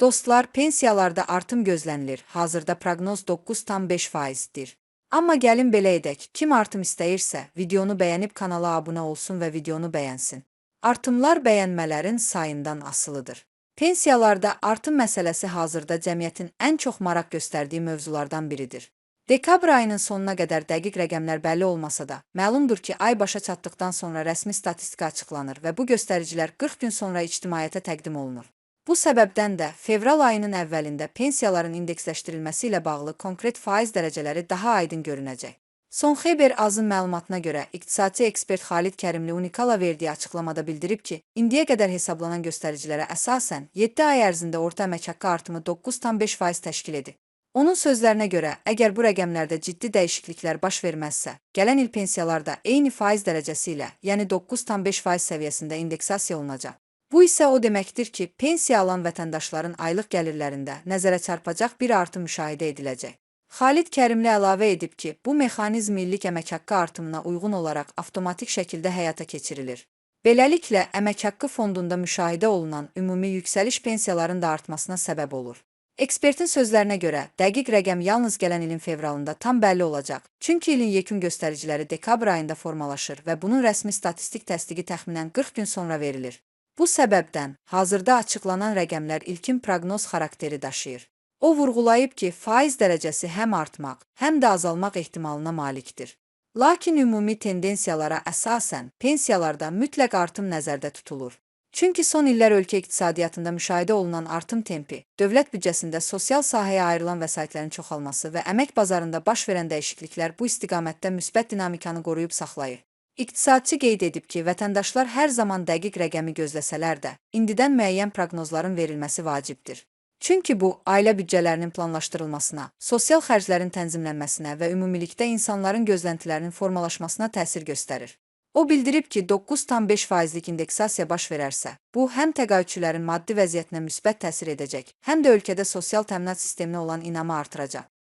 Dostlar, pensiyalarda artım gözlənilir. Hazırda proqnoz 9,5%-dir. Amma gəlin belə edək. Kim artım istəyirsə, videonu bəyənib kanala abunə olsun və videonu bəyənsin. Artımlar bəyənmələrin sayından asılıdır. Pensiyalarda artım məsələsi hazırda cəmiyyətin ən çox maraq göstərdiyi mövzulardan biridir. Dekabr ayının sonuna qədər dəqiq rəqəmlər bəlli olmasa da, məlumdur ki, ay başa çatdıqdan sonra rəsmi statistika açıqlanır və bu göstəricilər 40 gün sonra ictimaiyyətə təqdim olunur. Bu səbəbdən də fevral ayının əvvəlində pensiyaların indeksləşdirilməsi ilə bağlı konkret faiz dərəcələri daha aydın görünəcək. Son Xeber Azın məlumatına görə iqtisadçı ekspert Xalid Kərimli Unikala verdiyi açıqlamada bildirib ki, indiyə qədər hesaplanan göstəricilərə əsasən 7 ay ərzində orta əmək haqqı artımı 9,5% təşkil edir. Onun sözlərinə görə, əgər bu rəqəmlərdə ciddi dəyişikliklər baş verməzsə, gələn il pensiyalar da eyni faiz dərəcəsi ilə, yəni 9,5% səviyyəsində indeksasiya olunacaq. Bu isə o deməkdir ki, pensiya alan vətəndaşların aylıq gəlirlərində nəzərə çarpacaq bir artım müşahidə ediləcək. Xalid Kərimli əlavə edib ki, bu mexanizm illik əmək haqqı artımına uyğun olaraq avtomatik şəkildə həyata keçirilir. Beləliklə, əmək haqqı fondunda müşahidə olunan ümumi yüksəliş pensiyaların da artmasına səbəb olur. Ekspertin sözlərinə görə, dəqiq rəqəm yalnız gələn ilin fevralında tam bəlli olacaq. Çünki ilin yekun göstəriciləri dekabr ayında formalaşır və bunun rəsmi statistik təsdiqi təxminən 40 gün sonra verilir. Bu səbəbdən hazırda açıqlanan rəqəmlər ilkin proqnoz xarakteri daşıyır. O vurğulayıb ki, faiz dərəcəsi həm artmaq, həm də azalmaq ehtimalına malikdir. Lakin ümumi tendensiyalara əsasən pensiyalarda mütləq artım nəzərdə tutulur. Çünki son illər ölkə iqtisadiyyatında müşahidə olunan artım tempi, dövlət büdcəsində sosial sahəyə ayrılan vəsaitlərin çoxalması və əmək bazarında baş verən dəyişikliklər bu istiqamətdə müsbət dinamikanı qoruyub saxlayır. İqtisadçı qeyd edib ki, vətəndaşlar hər zaman dəqiq rəqəmi gözləsələr də, indidən müəyyən proqnozların verilməsi vacibdir. Çünki bu, ailə büdcələrinin planlaşdırılmasına, sosial xərclərin tənzimlənməsinə və ümumilikdə insanların gözləntilərinin formalaşmasına təsir göstərir. O bildirib ki, 9,5%lik indeksasiya baş verərsə, bu həm təqaüdçülərin maddi vəziyyətinə müsbət təsir edəcək, həm də ölkədə sosial təminat sisteminə olan inamı artıracaq.